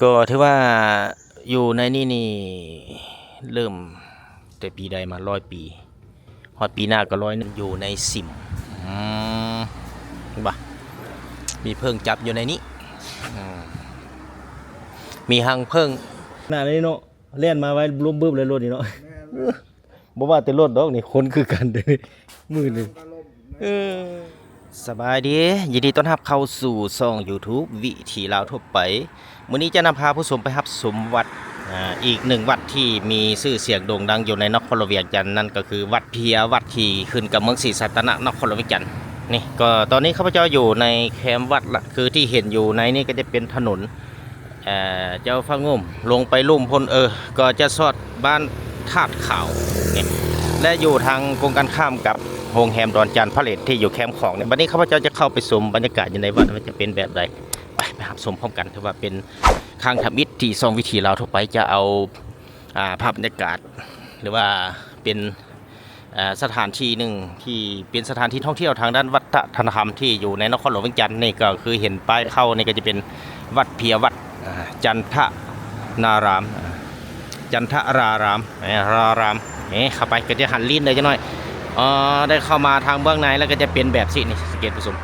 ກໍຖືວ່າຢູ່ໃນນີ້ນີ້ ເລີ່ມແຕ່ປີໃດມາ ຮ້ອຍປີ ຮອດປີໜ້າກໍຮ້ອຍໜຶ່ງ ຢູ່ໃນສິມ ອືມ ເຫັນບໍ່ ມີເຜິ້ງຈັບຢູ່ໃນນີ້ ອືມ ມີຮັງເຜິ້ງ ຂະໜາດນີ້ເນາະ ແລ່ນມາໄວ ລົມບຶບເລີຍລົດນີ້ເນາະ ແມ່ນ ບໍ່ວ່າແຕ່ລົດດອກນີ້ ຄົນຄືກັນເດ້ ມື້ນີ້ ເອີ ສະບາຍດີ ຍິນດີຕ້ອນຮັບເຂົ້າສູ່ຊ່ອງຢູທູບວິຖີລາວທົ່ວໄປ. ມື້ນີ້ຈະນຳພາຜູ້ຊົມໄປຮັບຊົມວັດ ອາ ອີກໜຶ່ງວັດທີ່ມີຊື່ສຽງໂດ່ງດັງຢູ່ໃນນະຄອນຫຼວງວຽງຈັນ ນັ້ນກໍຄືວັດເພຍວັດ ທີ່ຂຶ້ນກັບເມືອງສີສັດຕະນະ ນະຄອນຫຼວງວຽງຈັນ. ນີ້ກໍຕອນນີ້ຂ້າພະເຈົ້າຢູ່ໃນແຄມວັດລະ ຄືທີ່ເຫັນຢູ່ໃນນີ້ກໍຈະເປັນຖະໜົນ ເອີ ເຈົ້າຟ້າງຸ່ມ ລົງໄປລຸ່ມພຸ້ນ ເອີ ກໍຈະຊອດບ້ານທາດຂາວນີ້ ແລະ ຢູ່ທາງກົງກັນຂ້າມກັບໂຮງແຮມດອນຈານພາເລດທີ່ຢູ່ແຄມຂອງນີ້. ບັດນີ້ຂ້າພະເຈົ້າຈະເຂົ້າໄປຊົມບັນຍາກາດຢູ່ໃນວັດວ່າຈະເປັນແບບໃດ ໄປ ໄປຮັບຊົມພ້ອມກັນ. ຖືວ່າເປັນຄັ້ງທຳອິດທີ່ຊ່ອງວິຖີລາວທົ່ວໄປຈະເອົາ ອາ ພາບບັນຍາກາດ ຫຼືວ່າເປັນ ເອີ ສະຖານທີ່ໜຶ່ງທີ່ເປັນສະຖານທີ່ທ່ອງທ່ຽວທາງດ້ານວັດທະນະທຳທີ່ຢູ່ໃນນະຄອນຫຼວງວຽງຈັນ. ນີ້ກໍຄືເຫັນປ້າຍເຂົ້ານີ້ກໍຈະເປັນວັດເພຍວັດ ອາ ຈັນທະນາລາມ ອາ ຈັນທະລາລາມ ເອີ ລາລາມ ເອີ ເຂົ້າໄປກໍຈະຫັນລີ້ນໄດ້ຈັກໜ້ອຍ ເອີ ໄດ້ເຂົ້າມາທາງເບື້ອງໃນແລ້ວກໍຈະເປັນແບບຊີ້ນີ້ ສັງເກດຜູ້ຊົມ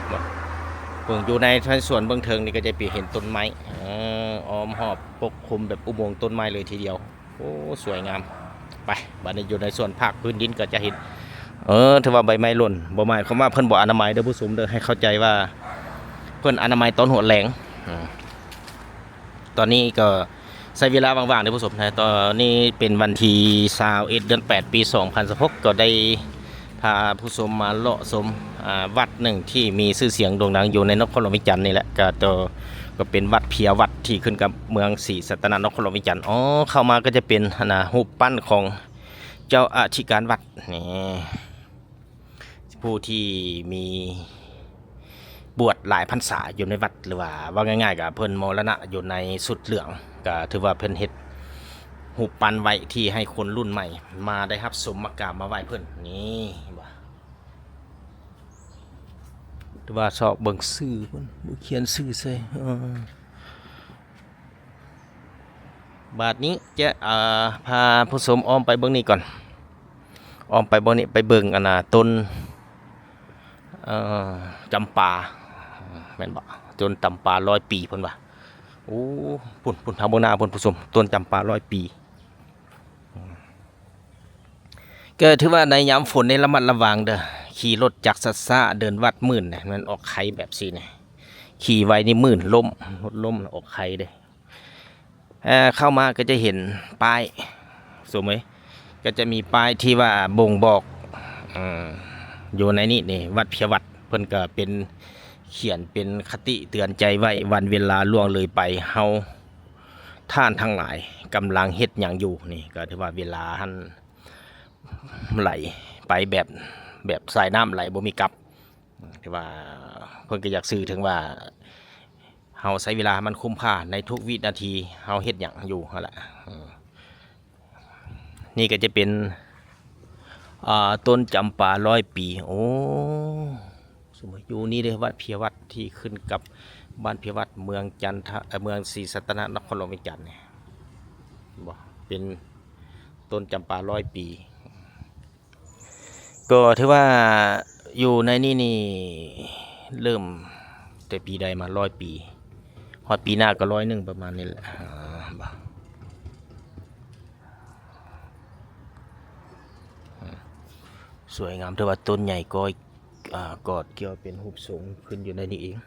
ເບິ່ງຢູ່ໃນ ໃນສ່ວນເບື້ອງເທິງນີ້ກໍຈະໄປເຫັນຕົ້ນໄມ້ ເອີ ອ້ອມຮອບປົກຄຸມແບບອຸໂມງຕົ້ນໄມ້ເລີຍທີດຽວ. ໂອ້ ສວຍງາມ ໄປ ບັດນີ້ຢູ່ໃນສ່ວນພາກພື້ນດິນກໍຈະເຫັນ ເອີ ຖືວ່າໃບໄມ້ຫຼົ່ນ ບໍ່ໝາຍຄວາມວ່າເພິ່ນບໍ່ອະນາໄມເດີຜູ້ຊົມເດີ ໃຫ້ເຂົ້າໃຈວ່າເພິ່ນອະນາໄມຕອນຫົວແລງ ອືມ ຕອນນີ້ກໍໃຊ້ເວລາວ່າງໆເດີຜູ້ຊົມນະ ຕອນນີ້ເປັນວັນທີຊາວເອັດ ເດືອນແປດ ປີສອງພັນຊາວຫົກ ກໍໄດ້ ພາຜູ້ຊົມມາເລາະຊົມ ອາ ວັດໜຶ່ງທີ່ມີຊື່ສຽງໂດ່ງດັງຢູ່ໃນນະຄອນຫຼວງວຽງຈັນນີ້ແຫຼະ ກໍໂຕ ກໍເປັນວັດເພຍວັດທີ່ຂຶ້ນກັບເມືອງສີສັດຕະນະ ນະຄອນຫຼວງວຽງຈັນ. ອໍ ເຂົ້າມາກໍຈະເປັນ ອັນນ່າ ຮູບປັ້ນຂອງເຈົ້າອະທິການວັດນີ້ ຜູ້ທີ່ມີ ບວດຫຼາຍພັນສາຢູ່ໃນວັດ ຫຼືວ່າເວົ້າງ່າຍໆກໍເພິ່ນມໍລະນະຢູ່ໃນຊຸດເຫຼືອງ ກໍຖືວ່າເພິ່ນເຮັດຮູບປັ້ນໄວ້ທີ່ໃຫ້ຄົນລຸ້ນໃໝ່ມາໄດ້ຮັບຊົມມາກາບມາໄຫວ້ເພິ່ນ. ນີ້ເຫັນບໍ່ ຖືວ່າຊອກເບິ່ງຊື່ເພິ່ນ ບໍ່ຂຽນຊື່ໃສ່ ເອີ. ບາດນີ້ຈະ ເອີ ພາຜູ້ຊົມອ້ອມໄປເບິ່ງນີ້ກ່ອນ ອ້ອມໄປເບິ່ງນີ້ ໄປເບິ່ງ ອັນນ່າ ຕົ້ນ ເອີ ຈຳປາ ແມ່ນບໍ່? ຕົ້ນຈຳປາຮ້ອຍປີ ເພິ່ນວ່າ ໂອ້ ພຸ້ນ ພຸ້ນ ທາງເບື້ອງໜ້າພຸ້ນ ຜູ້ຊົມ ຕົ້ນຈຳປາຮ້ອຍປີ. ກໍຖືວ່າໃນຍາມຝົນນີ້ລະມັດລະວັງເດີ ຂີ່ລົດຈັກຊ້າໆ ເດີ່ນວັດມື່ນນະ ມັນອອກໄຄແບບຊີ້ນະ ຂີ່ໄວນີ້ມື່ນ ລົ້ມ ລົດລົ້ມອອກໄຄເດ້. ເຂົ້າມາກໍຈະເຫັນປ້າຍ ສົມມຸດ ກໍຈະມີປ້າຍທີ່ວ່າບົ່ງບອກ ເອີ ຢູ່ໃນນີ້ນີ້ ວັດເພຍວັດ ເພິ່ນກໍເປັນ ຂຽນເປັນຄະຕິເຕືອນໃຈໄວ້ ວັນເວລາລ່ວງເລີຍໄປ ເຮົາ ທ່ານທັງຫຼາຍກຳລັງເຮັດຫຍັງຢູ່? ນີ້ກໍຖືວ່າເວລາຫັ້ນໄຫຼໄປແບບ ແບບສາຍນ້ຳໄຫຼບໍ່ມີກັບ ຖືວ່າເພິ່ນກໍຢາກສື່ເຖິງວ່າ ເຮົາໃຊ້ເວລາໃຫ້ມັນຄຸ້ມຄ່າໃນທຸກວິນາທີ ເຮົາເຮັດຫຍັງຢູ່ຫັ້ນລະ ເອີ. ນີ້ກໍຈະເປັນ ອ່າ ຕົ້ນຈຳປາຮ້ອຍປີ. ໂອ້ ສົມມຸດຢູ່ນີ້ເດ້ ວັດເພຍວັດ ທີ່ຂຶ້ນກັບບ້ານເພຍວັດ ເມືອງຈັນທະ ເອີ ເມືອງສີສັດຕະນະ ນະຄອນຫຼວງວຽງຈັນນີ້ ເຫັນບໍ່ ເປັນຕົ້ນຈຳປາຮ້ອຍປີ. ກໍຖືວ່າຢູ່ໃນນີ້ນີ້ ເລີ່ມແຕ່ປີໃດມາ ຮ້ອຍປີ ຮອດປີໜ້າກໍຮ້ອຍໜຶ່ງ ປະມານນີ້ແຫຼະ ອ່າ ສວຍງາມ ຖືວ່າຕົ້ນໃຫຍ່ກໍ ອ່າ ກອດກ່ຽວເປັນຮູບຊົງຂຶ້ນຢູ່ໃນນີ້ເອງ.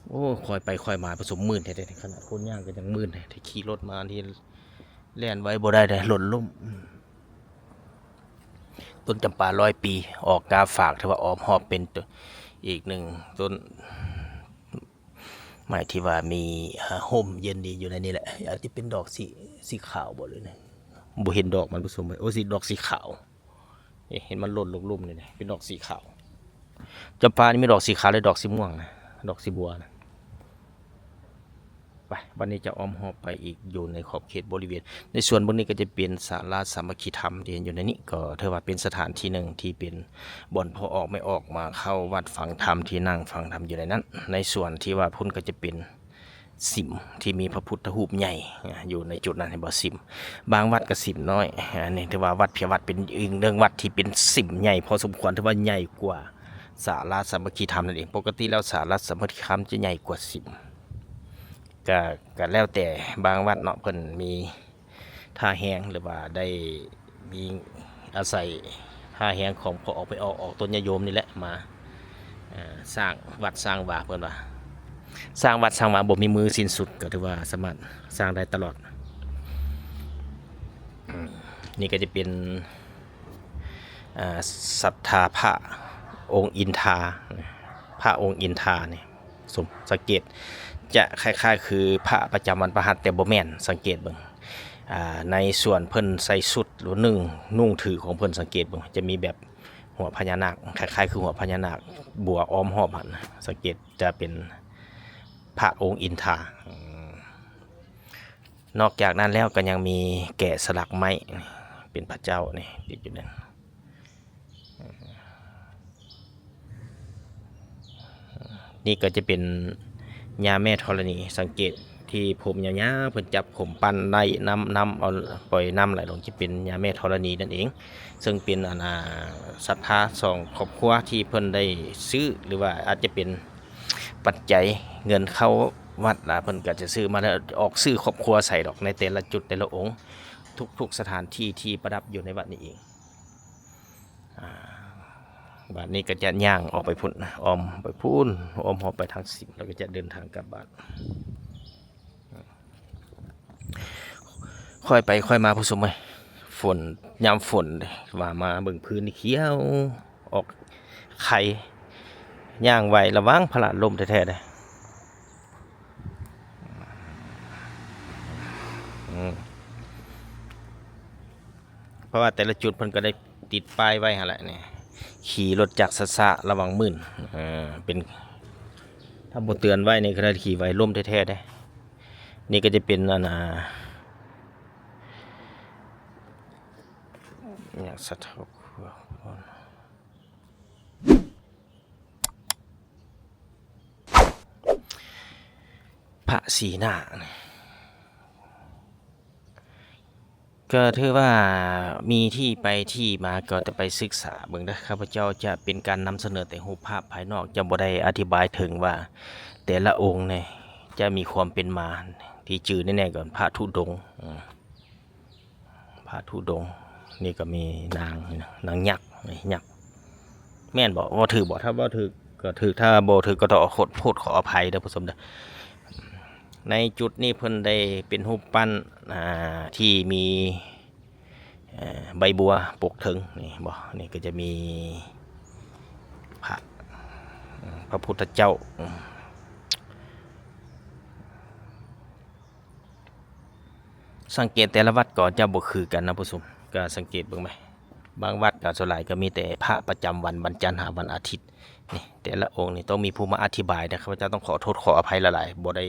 ໂອ້ ຄ່ອຍໄປຄ່ອຍມາ ປະສົມມື່ນແທ້ໆ ຂະໜາດຄົນຍ່າງກໍຍັງມື່ນແທ້ ຂີ່ລົດມານີ້ແລ່ນໄວບໍ່ໄດ້ເດ້ ລົດລົ້ມ. ຕົ້ນຈຳປາຮ້ອຍປີ ອອກກ້າຝາກ ຖືວ່າອ້ອມຮອບເປັນ ອີກໜຶ່ງຕົ້ນໄມ້ທີ່ວ່າມີ ເອີ ຮົ່ມເຢັນດີຢູ່ໃນນີ້ແຫຼະ. ອາດຈະເປັນດອກສີ ສີຂາວບໍ່ ຫຼື ບໍ່ເຫັນດອກມັນ ຜູ້ຊົມເອີຍ. ໂອ້ ສີ ດອກສີຂາວ ເຫັນມັນຫຼົ່ນລົງລຸ່ມນີ້ ເປັນດອກສີຂາວ. ຈຳປານີ້ມີດອກສີຂາວ ແລະ ດອກສີມ່ວງນະ ດອກສີບົວນະ. ໄປ ບັດນີ້ຈະອ້ອມຮອບໄປອີກ ຢູ່ໃນຂອບເຂດບໍລິເວນ ໃນສວນເບິ່ງນີ້ກໍຈະເປັນສາລາສາມັກຄີທຳທີ່ເຫັນຢູ່ໃນນີ້ ກໍຖືວ່າເປັນສະຖານທີ່ໜຶ່ງທີ່ເປັນບ່ອນພໍ່ອອກແມ່ອອກມາເຂົ້າວັດຟັງທຳ ທີ່ນັ່ງຟັງທຳຢູ່ໃນນັ້ນ. ໃນສວນທີ່ວ່າພຸ້ນກໍຈະເປັນ ສິມທີ່ມີພະພຸດທະຮູບໃຫຍ່ ອາ ຢູ່ໃນຈຸດນັ້ນ ເຫັນບໍ່? ສິມ ບາງວັດກໍສິມນ້ອຍ ອາ ອັນນີ້ຖືວ່າວັດພຽງວັດເປັນອີກໜຶ່ງວັດທີ່ເປັນສິມໃຫຍ່ພໍສົມຄວນ ຖືວ່າໃຫຍ່ກວ່າສາລາສາມັກຄີທຳນັ້ນເອງ. ປົກກະຕິແລ້ວສາລາສາມັກຄີທຳຈະໃຫຍ່ກວ່າສິມ ກະ ກະແລ້ວແຕ່ບາງວັດເນາະ ເພິ່ນມີທ່າແຮງ ຫຼືວ່າໄດ້ມີອາໄສທ່າແຮງຂອງພໍ່ອອກແມ່ອອກ ອອກຕົນຍາດໂຍມນີ້ແຫຼະ ມາ ເອີ ສ້າງວັດສ້າງວາ ເພິ່ນວ່າ ສ້າງວັດສ້າງວາບໍ່ມີມື້ສິ້ນສຸດ ກໍຖືວ່າສາມາດສ້າງໄດ້ຕະຫຼອດ. ອາ ນີ້ກໍຈະເປັນ ອາ ສັດທາພະອົງອິນທາ ພະອົງອິນທານີ້ ສົມ ສັງເກດຈະຄ້າຍໆຄືພະປະຈຳວັນພະຫັດ ແຕ່ບໍ່ແມ່ນ. ສັງເກດເບິ່ງ ອາ ໃນສ່ວນເພິ່ນໃສ່ຊຸດ ຫຼື ນຸ່ງ ນຸ່ງຖືຂອງເພິ່ນ ສັງເກດເບິ່ງ ຈະມີແບບຫົວພະຍານາກ ຄ້າຍໆຄືຫົວພະຍານາກບົວອ້ອມຮອບຫັ້ນ ສັງເກດຈະເປັນພະອົງອິນທາ. ອືມ ນອກຈາກນັ້ນແລ້ວກໍຍັງມີແກະສະຫຼັກໄມ້ເປັນພະເຈົ້ານີ້ຕິດຢູ່ນັ້ນ. ນີ້ກໍຈະເປັນຍາແມ່ທໍລະນີ ສັງເກດທີ່ຜົມຍາວໆ ເພິ່ນຈັບຜົມປັ້ນໄດ້ນ້ຳ ນ້ຳເອົາ ປ່ອຍນ້ຳໄຫຼລົງ ຈະເປັນຍາແມ່ທໍລະນີນັ້ນເອງ ເຊິ່ງເປັນ ອັນ ອາ ສັດທາສອງຄອບຄົວທີ່ເພິ່ນໄດ້ຊື້ ຫຼືວ່າອາດຈະເປັນປັດໄຈເງິນເຂົ້າວັດລະ ເພິ່ນກໍຈະຊື້ມາ ແລ້ວອອກຊື່ຄອບຄົວໃສ່ດອກ ໃນແຕ່ລະຈຸດແຕ່ລະອົງ ທຸກໆສະຖານທີ່ທີ່ປະດັບຢູ່ໃນວັດນີ້ເອງ. ອາ ບາດນີ້ກໍຈະຍ່າງອອກໄປພຸ້ນ ອ້ອມໄປພຸ້ນ ອ້ອມຮອບໄປທາງສິມ ແລ້ວກໍຈະເດີນທາງກັບບ້ານ. ຄ່ອຍໄປຄ່ອຍມາຜູ້ຊົມເອີຍ ຝົນ ຍາມຝົນເດ້ ວ່າມາເບິ່ງພື້ນນີ້ຂຽວ ອອກໄຂ່ ຍ່າງໄວ ລະວັງພະລາດລົ້ມແທ້ໆເດ້. ອືມ ເພາະວ່າແຕ່ລະຈຸດເພິ່ນກໍໄດ້ຕິດປ້າຍໄວ້ຫັ້ນແຫຼະນີ້ ຂີ່ລົດຈັກຊ້າໆ ລະວັງມື່ນ ເປັນ ຖ້າບໍ່ເຕືອນໄວ້ນີ້ ຂະໜາດຂີ່ໄວລົ້ມແທ້ໆເດ້. ນີ້ກໍຈະເປັນ ອັນ ອາ ຫຍັງ ສະຖາ ພະສີໜ້າ ກໍຖືວ່າມີທີ່ໄປທີ່ມາ ກໍຈະໄປສຶກສາເບິ່ງເດີ. ຂ້າພະເຈົ້າຈະເປັນການນຳສະເໜີແຕ່ຮູບພາບພາຍນອກ ຈະບໍ່ໄດ້ອະທິບາຍເຖິງວ່າແຕ່ລະອົງນີ້ຈະມີຄວາມເປັນມາ. ທີ່ຈື່ແນ່ໆກໍພະທຸດົງ ອາ ພະທຸດົງ ນີ້ກໍມີນາງ ນາງຍັກ ຍັກ ແມ່ນບໍ່? ເວົ້າຖືກບໍ່? ຖ້າເວົ້າຖືກກໍຖືກ ຖ້າບໍ່ຖືກກໍຕ້ອງຂໍໂທດຂໍອະໄພເດີຜູ້ຊົມເດີ. ໃນຈຸດນີ້ເພິ່ນໄດ້ເປັນຮູບປັ້ນ ອາ ທີ່ມີ ເອີ ໃບບົວປົກເທິງນີ້ເຫັນບໍ່? ນີ້ກໍຈະມີພະ ພະພຸດທະເຈົ້າ ອາ ສັງເກດແຕ່ລະວັດກໍຈະບໍ່ຄືກັນນະຜູ້ຊົມ ກໍສັງເກດເບິ່ງໄໝ? ບາງວັດກໍສ່ວນຫຼາຍກໍມີແຕ່ພະປະຈຳວັນ ວັນຈັນຫາວັນອາທິດ. ນີ້ແຕ່ລະອົງນີ້ຕ້ອງມີຜູ້ມາອະທິບາຍເດີ ຂ້າພະເຈົ້າຕ້ອງຂໍໂທດຂໍອະໄພຫຼາຍໆ ບໍ່ໄດ້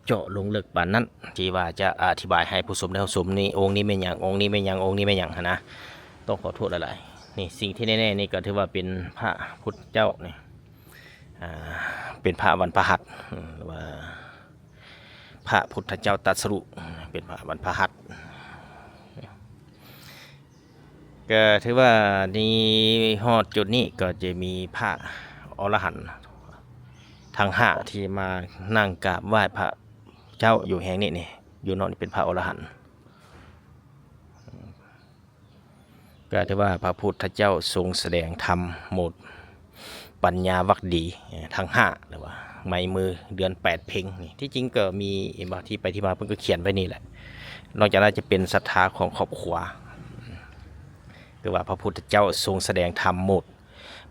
ເຈາະລົງເລິກປານນັ້ນ ທີ່ວ່າຈະອະທິບາຍໃຫ້ຜູ້ຊົມໄດ້ຮັບຊົມ ນີ້ອົງນີ້ແມ່ນຫຍັງ ອົງນີ້ແມ່ນຫຍັງ ອົງນີ້ແມ່ນຫຍັງຫັ້ນນະ ຕ້ອງຂໍໂທດຫຼາຍໆ. ນີ້ສິ່ງທີ່ແນ່ໆນີ້ກໍຖືວ່າເປັນພະພຸດທະເຈົ້ານີ້ ອາ ເປັນພະວັນພະຫັດ ອາ ຫຼືວ່າ ພະພຸດທະເຈົ້າຕັດສະລຸ ເປັນພະວັນພະຫັດ. ກໍຖືວ່ານີ້ ຮອດຈຸດນີ້ກໍຈະມີພະອໍລະຫັນທັງຫ້າທີ່ມານັ່ງກາບໄຫວ້ພະເຈົ້າຢູ່ແຫ່ງນີ້ນີ້ ຢູ່ນອກນີ້ເປັນພະອໍລະຫັນ. ກໍຖືວ່າພະພຸດທະເຈົ້າຊົງສະແດງທຳໂມດປັນຍາວັກດີທັງຫ້າ ຫຼືວ່າໄມ້ມືເດືອນແປດເພັງນີ້ ທີ່ຈິງກໍມີ ເຫັນບໍ່ ທີ່ໄປທີ່ມາເພິ່ນກໍຂຽນໄວ້ນີ້ແຫຼະ. ນອກຈາກນັ້ນຈະເປັນສັດທາຂອງຄອບຄົວ ຄືວ່າພະພຸດທະເຈົ້າຊົງສະແດງທຳໂມດ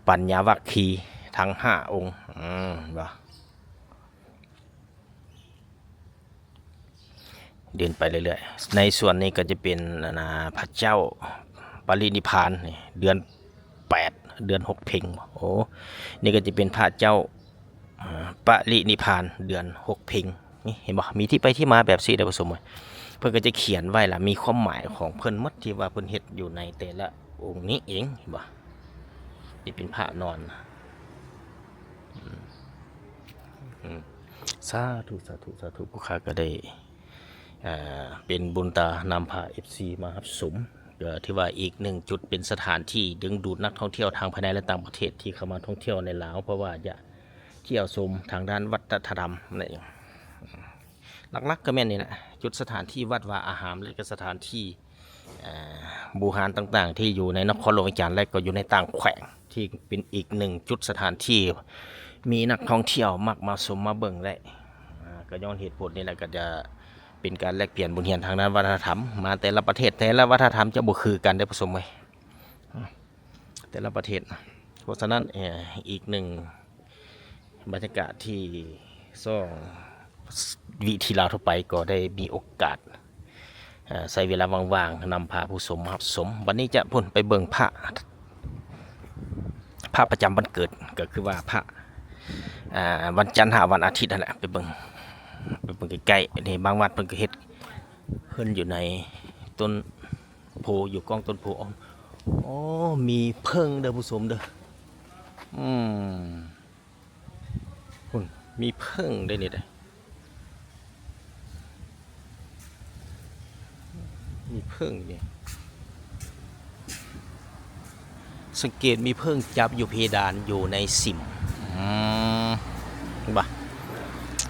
ປັນຍາວັກຄີທັງຫ້າອົງ ເຫັນບໍ່? ເດີນໄປເລື້ອຍໆ ໃນສ່ວນນີ້ກໍຈະເປັນ ອັນນາ ພະເຈົ້າປະລິນິບພານນີ້ ເດືອນແປດ ເດືອນຫົກເພັງ. ໂອ້ ນີ້ກໍຈະເປັນພະເຈົ້າ ອາ ປະລິນິບພານເດືອນຫົກເພັງ. ນີ້ເຫັນບໍ່ ມີທີ່ໄປທີ່ມາແບບຊີ້ເດ້ ຜູ້ຊົມເອີຍ. ເພິ່ນກໍຈະຂຽນໄວ້ລະ ມີຄວາມໝາຍຂອງເພິ່ນໝົດ ທີ່ວ່າເພິ່ນເຮັດຢູ່ໃນແຕ່ລະອົງນີ້ເອງ ເຫັນບໍ່? ນີ້ເປັນພະນອນ ອືມ ອືມ ສາທຸ ສາທຸ ສາທຸ ຜູ້ຂ້າກໍໄດ້ ເປັນບຸນຕານຳພາເອັຟຊີມາຮັບຊົມ ກໍຖືວ່າອີກໜຶ່ງຈຸດເປັນສະຖານທີ່ດຶງດູດນັກທ່ອງທ່ຽວທັງພາຍໃນ ແລະ ຕ່າງປະເທດທີ່ເຂົ້າມາທ່ອງທ່ຽວໃນລາວ ເພາະວ່າຢາກທ່ຽວຊົມທາງດ້ານວັດທະນະທຳນັ້ນເອງ. ຫຼັກໆກໍແມ່ນນີ້ແຫຼະ ຈຸດສະຖານທີ່ວັດວາອາຮາມ ແລະ ກໍສະຖານທີ່ ເອີ ບູຮານຕ່າງໆ ທີ່ຢູ່ໃນນະຄອນຫຼວງວຽງຈັນ ແລະ ກໍຢູ່ໃນຕ່າງແຂວງ ທີ່ເປັນອີກໜຶ່ງຈຸດສະຖານທີ່ມີນັກທ່ອງທ່ຽວມັກມາຊົມມາເບິ່ງ ແລະ ອາ ກໍຍ້ອນເຫດຜົນນີ້ແຫຼະ ກໍຈະເປັນການແລກປ່ຽນບົດຮຽນທາງດ້ານວັດທະນະທຳ ມາແຕ່ລະປະເທດ ແຕ່ລະວັດທະນະທຳຈະບໍ່ຄືກັນເດ້ ຜູ້ຊົມເອີຍ ແຕ່ລະປະເທດ. ເພາະສະນັ້ນ ເອີ ອີກໜຶ່ງ ບັນຍາກາດທີ່ສອງ ວິທີລາວທົ່ວໄປກໍໄດ້ມີໂອກາດ ເອີ ໃຊ້ເວລາວ່າງໆ ນຳພາຜູ້ຊົມມາຮັບຊົມ. ບັດນີ້ຈະພຸ້ນໄປເບິ່ງພະ ພະປະຈຳວັນເກີດ ກໍຄືວ່າພະ ອາ ວັນຈັນຫາວັນອາທິດຫັ້ນແຫຼະ ໄປເບິ່ງ ໄປເບິ່ງໃກ້ໆ. ນີ້ບາງວັດເພິ່ນກໍເຮັດ ເພິ່ນຢູ່ໃນຕົ້ນໂພ ຢູ່ກ້ອງຕົ້ນໂພ. ອໍ ມີເຜິ້ງເດີຜູ້ຊົມເດີ ອືມ ພຸ້ນ ມີເຜິ້ງເດ້ນີ້ເດ້ ມີເຜິ້ງນີ້ ສັງເກດມີເຜິ້ງຈັບຢູ່ເພດານ ຢູ່ໃນສິມ ອືມ ເຫັນບໍ່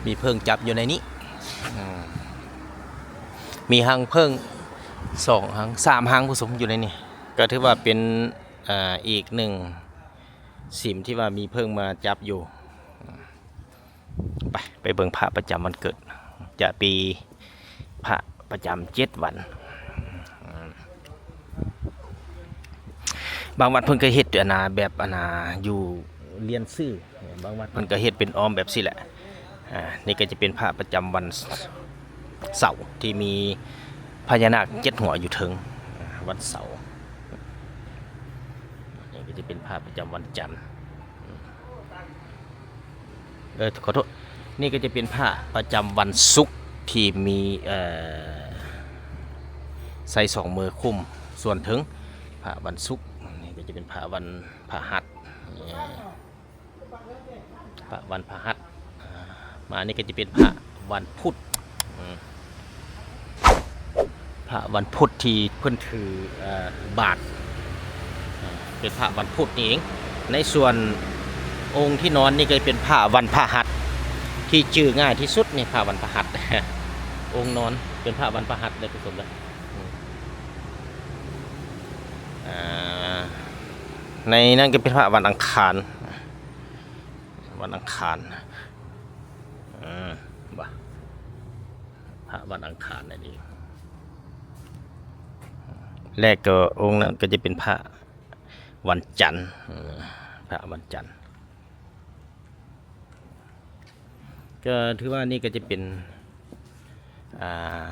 ມີເຜິ້ງຈັບຢູ່ໃນນີ້ ອືມ ມີຮັງເຜິ້ງສອງຮັງ ສາມຮັງ ຜູ້ຊົມ ຢູ່ໃນນີ້ ກໍຖືວ່າເປັນ ເອີ ອີກໜຶ່ງສິມທີ່ວ່າມີເຜິ້ງມາຈັບຢູ່. ໄປ ໄປເບິ່ງພະປະຈຳວັນເກີດ ຈະປີພະປະຈຳເຈັດວັນ. ບາງວັດເພິ່ນກໍເຮັດ ອັນນ່າ ແບບ ອັນນ່າ ຢູ່ລຽນຊື່ ບາງວັດເພິ່ນກໍເຮັດເປັນອ້ອມແບບຊີ້ແຫຼະ. ອາ ນີ້ກໍຈະເປັນພະປະຈຳວັນເສົາ ທີ່ມີພະຍານາກເຈັດຫົວຢູ່ເທິງ ອາ ວັນເສົາ. ນີ້ກໍຈະເປັນພະປະຈຳວັນຈັນ ເອີ ຂໍໂທດ ນີ້ກໍຈະເປັນພະປະຈຳວັນສຸກທີ່ມີ ເອີ ໃສ່ສອງມືຄຸມສ່ວນເທິງ ພະວັນສຸກ. ນີ້ກໍຈະເປັນພະວັນພະຫັດ ພະວັນພະຫັດ. ອາ ມານີ້ກໍຈະເປັນພະວັນພຸດ ອືມ ພະວັນພຸດທີ່ເພິ່ນຖື ເອີ ບາດ ເປັນພະວັນພຸດນີ້ເອງ. ໃນສ່ວນອົງທີ່ນອນນີ້ກໍເປັນພະວັນພະຫັດ ທີ່ຈື່ງ່າຍທີ່ສຸດນີ້ ພະວັນພະຫັດ ອົງນອນເປັນພະວັນພະຫັດເດີ ຜູ້ຊົມເດີ. ອາ ໃນນັ້ນກໍເປັນພະວັນອັງຄານ ວັນອັງຄານ ເອີ ບໍ່ ພະວັນອັງຄານນັ້ນເອງ. ແລະກໍອົງນັ້ນກໍຈະເປັນພະວັນຈັນ ເອີ ພະວັນຈັນ. ກໍຖືວ່ານີ້ກໍຈະເປັນ ອ່າ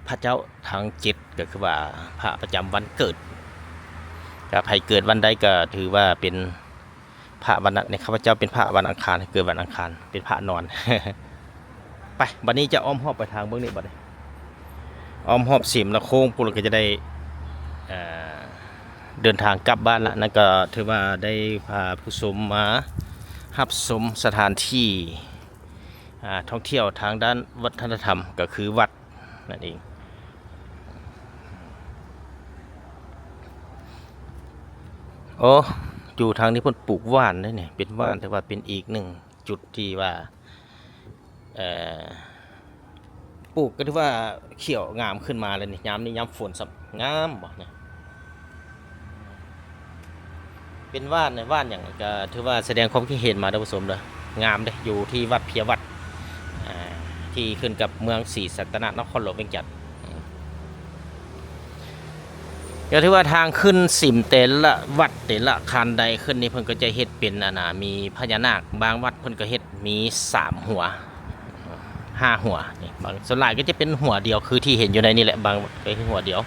ພະເຈົ້າທັງເຈັດ ກໍຄືວ່າພະປະຈຳວັນເກີດ ກໍໃຜເກີດວັນໃດກໍຖືວ່າເປັນພະວັນນັ້ນ. ຂ້າພະເຈົ້າເປັນພະວັນອັງຄານ ເກີດວັນອັງຄານ ເປັນພະນອນ. ໄປ ບັດນີ້ຈະອ້ອມຮອບໄປທາງເບື້ອງນີ້ບັດນີ້ ອ້ອມຮອບເສມນະໂຄງພຸ້ນ ແລ້ວກໍຈະໄດ້ ເອີ ເດີນທາງກັບບ້ານລະ. ນັ້ນກໍຖືວ່າໄດ້ພາຜູ້ຊົມມາຮັບຊົມສະຖານທີ່ ອາ ທ່ອງທ່ຽວທາງດ້ານວັດທະນະທຳ ກໍຄືວັດນັ້ນເອງ. ໂອ້ ຢູ່ທາງນີ້ເພິ່ນປູກຫວ່ານເດ້ນີ້ ເປັນຫວ່ານ ແຕ່ວ່າເປັນອີກໜຶ່ງຈຸດທີ່ວ່າ ເອີ ປູກກໍຖືວ່າຂຽວງາມຂຶ້ນມາແລ້ວນີ້ ຍາມນີ້ຍາມຝົນຊ້ຳງາມບໍ່ນີ້ ເປັນຫວ່ານ ຫວ່ານຫຍັງ ກໍຖືວ່າສະແດງຄວາມຄິດເຫັນມາເດີຜູ້ຊົມເດີ ງາມເດ້ ຢູ່ທີ່ວັດເພຍວັດ ອາ ທີ່ຂຶ້ນກັບເມືອງສີສັດຕະນະ ນະຄອນຫຼວງວຽງຈັນ. ກໍຖືວ່າທາງຂຶ້ນສິມແຕ່ລະວັດແຕ່ລະຂັ້ນໄດຂຶ້ນນີ້ ເພິ່ນກໍຈະເຮັດເປັນ ອັນນ່າ ມີພະຍານາກ ບາງວັດເພິ່ນກໍເຮັດມີສາມຫົວ ຫ້າຫົວນີ້ ບາງ ສ່ວນຫຼາຍກໍຈະເປັນຫົວດຽວ ຄືທີ່ເຫັນຢູ່ໃນນີ້ແຫຼະ ບາງກໍເຮັດຫົວດຽວ.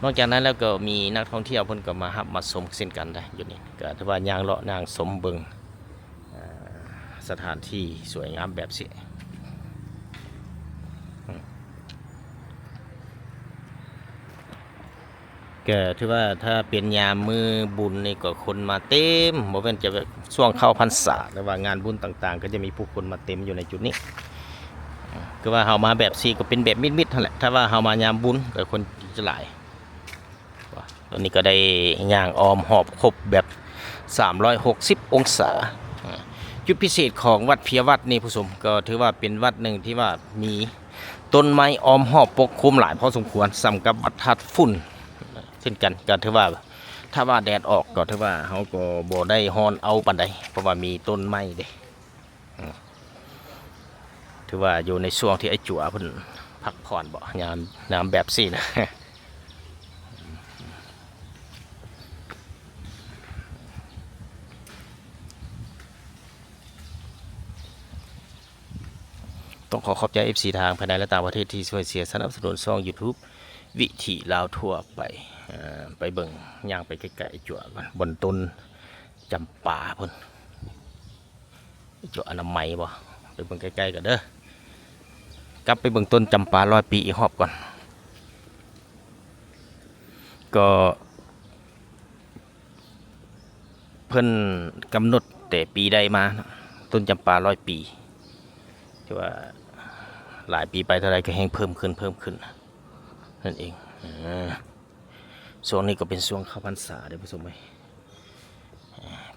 ນອກຈາກນັ້ນແລ້ວກໍມີນັກທ່ອງທ່ຽວເພິ່ນກໍມາຮັບມາຊົມເຊັ່ນກັນໄດ໋ ຢູ່ນີ້ ກໍຖືວ່າຍ່າງເລາະຍ່າງຊົມເບິ່ງ ອາ ສະຖານທີ່ສວຍງາມແບບນີ້. ອືມ ກໍຖືວ່າຖ້າເປັນຍາມມື້ບຸນນີ້ກໍຄົນມາເຕັມ, ບໍ່ແມ່ນຈະແບບຊ່ວງເຂົ້າພັນສາ ແຕ່ວ່າງານບຸນຕ່າງໆ ກໍຈະມີຜູ້ຄົນມາເຕັມຢູ່ໃນຈຸດນີ້. ຄືວ່າເຮົາມາແບບຊີ້ກໍເປັນແບບມິດໆຫັ້ນແຫຼະ, ຖ້າວ່າເຮົາມາຍາມບຸນກໍຄົນຈະຫຼາຍ. ຕອນນີ້ກໍໄດ້ຍ່າງອ້ອມຮອບຄົບແບບສາມຮ້ອຍຫົກສິບອົງສາ. ຈຸດພິເສດຂອງວັດເພຍວັດນີ້ ຜູ້ຊົມ, ກໍຖືວ່າເປັນວັດໜຶ່ງທີ່ວ່າມີ ຕົ້ນໄມ້ອ້ອມຮອບປົກຄຸມຫຼາຍພໍສົມຄວນ ສ່ຳກັບວັດທາດຝຸ່ນເຊັ່ນກັນ. ກໍຖືວ່າ ຖ້າວ່າແດດອອກກໍຖືວ່າເຮົາກໍບໍ່ໄດ້ຮ້ອນເອົາປານໃດ ເພາະວ່າມີຕົ້ນໄມ້ເດ້. ອືມ ຖືວ່າຢູ່ໃນຊ່ວງທີ່ອ້າຍຈົວເພິ່ນພັກຜ່ອນບໍ ຍາມ ຍາມແບບຊີ້ນະ. ຕ້ອງຂໍຂອບໃຈເອັຟຊີທາງພາຍໃນ ແລະ ຕ່າງປະເທດທີ່ຊ່ວຍເຊຍສະໜັບສະໜູນຊ່ອງຢູທູບວິຖີລາວທົ່ວໄປ. ເອີ ໄປເບິ່ງ ຍ່າງໄປໃກ້ໆ ຈົວ ບ່ອນຕົ້ນຈຳປາພຸ້ນ, ຈົວອະນາໄມບໍ? ໄປເບິ່ງໃກ້ໆ ກັນເດີ. ກັບໄປເບິ່ງຕົ້ນຈຳປາຮ້ອຍປີອີກຮອບກ່ອນ. ກໍ ເພິ່ນກຳນົດແຕ່ປີໃດມາເນາະ, ຕົ້ນຈຳປາຮ້ອຍປີ ຖືວ່າຫຼາຍປີໄປເທົ່າໃດກໍແຮ່ງເພີ່ມຂຶ້ນ ເພີ່ມຂຶ້ນນັ້ນເອງ. ເອີ ຊ່ວງນີ້ກໍເປັນຊ່ວງເຂົ້າພັນສາເດ້ ຜູ້ຊົມເອີຍ,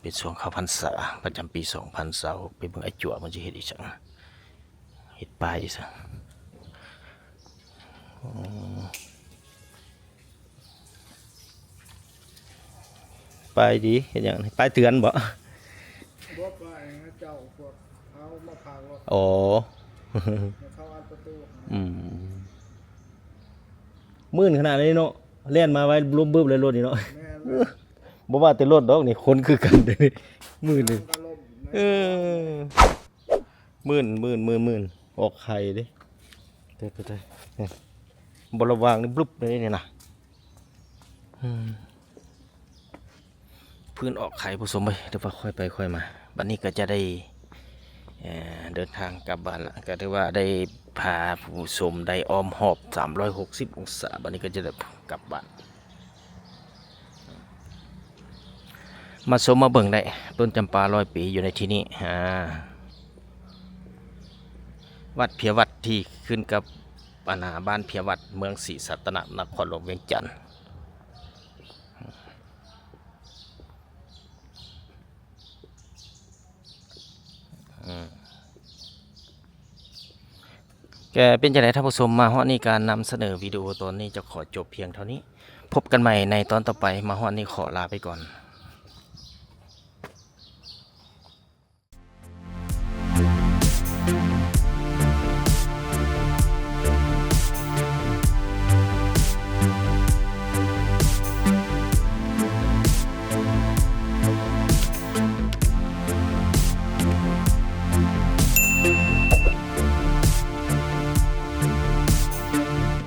ເປັນຊ່ວງເຂົ້າພັນສາປະຈຳປີສອງພັນຊາວຫົກ. ໄປເບິ່ງອ້າຍຈົວມັນຊິເຮັດອີ່ຫຍັງ, ເຮັດປ້າຍອີ່ຫຍັງ. ອືມ ປ້າຍດີ ເຮັດຫຍັງ? ປ້າຍເຕືອນບໍ? ບໍ່ ປ້າຍເຈົ້າ ພວກເຮົາມາພັງລົດ. ອໍ ໃຫ້ເຂົາອັດປະຕູ. ອືມ ມື່ນຂະໜາດນີ້ເນາະ, ແລ່ນມາໄວລົມບຶບເລີຍລົດນີ້ເນາະ. ແມ່ນ ບໍ່ວ່າແຕ່ລົດດອກນີ້ ຄົນຄືກັນເດ້ນີ້ ມື່ນນີ້. ເອີ ມື່ນ ມື່ນ ມື່ນ ມື່ນ ອອກໄຂ່ເດ້. ຕາຍ ຕາຍ ຕາຍ ນີ້ ບໍ່ລະວັງນີ້ບລຶບເລີຍນີ້ນະ. ອືມ ພື້ນອອກໄຂ່ ຜູ້ຊົມເອີຍ, ແຕ່ວ່າຄ່ອຍໄປຄ່ອຍມາ. ບັດນີ້ກໍຈະໄດ້ ເອີ ເດີນທາງກັບບ້ານລະ, ກໍຖືວ່າໄດ້ພາຜູ້ຊົມໄດ້ອ້ອມຮອບສາມຮ້ອຍຫົກສິບອົງສາ. ບັດນີ້ກໍຈະໄດ້ກັບບ້ານ. ມາຊົມມາເບິ່ງໄດ້ ຕົ້ນຈຳປາຮ້ອຍປີຢູ່ໃນທີ່ນີ້. ອາ ວັດເພຍວັດທີ່ຂຶ້ນກັບ ອັນນາ ບ້ານເພຍວັດ ເມືອງສີສັດຕະນາກ ນະຄອນຫຼວງວຽງຈັນ. ອືມ ແກເປັນຈັ່ງໃດທ່ານຜູ້ຊົມ, ມາຮອດນີ້ການນຳສະເໜີວິດີໂອຕອນນີ້ຈະຂໍຈົບພຽງເທົ່ານີ້. ພົບກັນໃໝ່ໃນຕອນຕໍ່ໄປ. ມາຮອດນີ້ຂໍລາໄປກ່ອນ.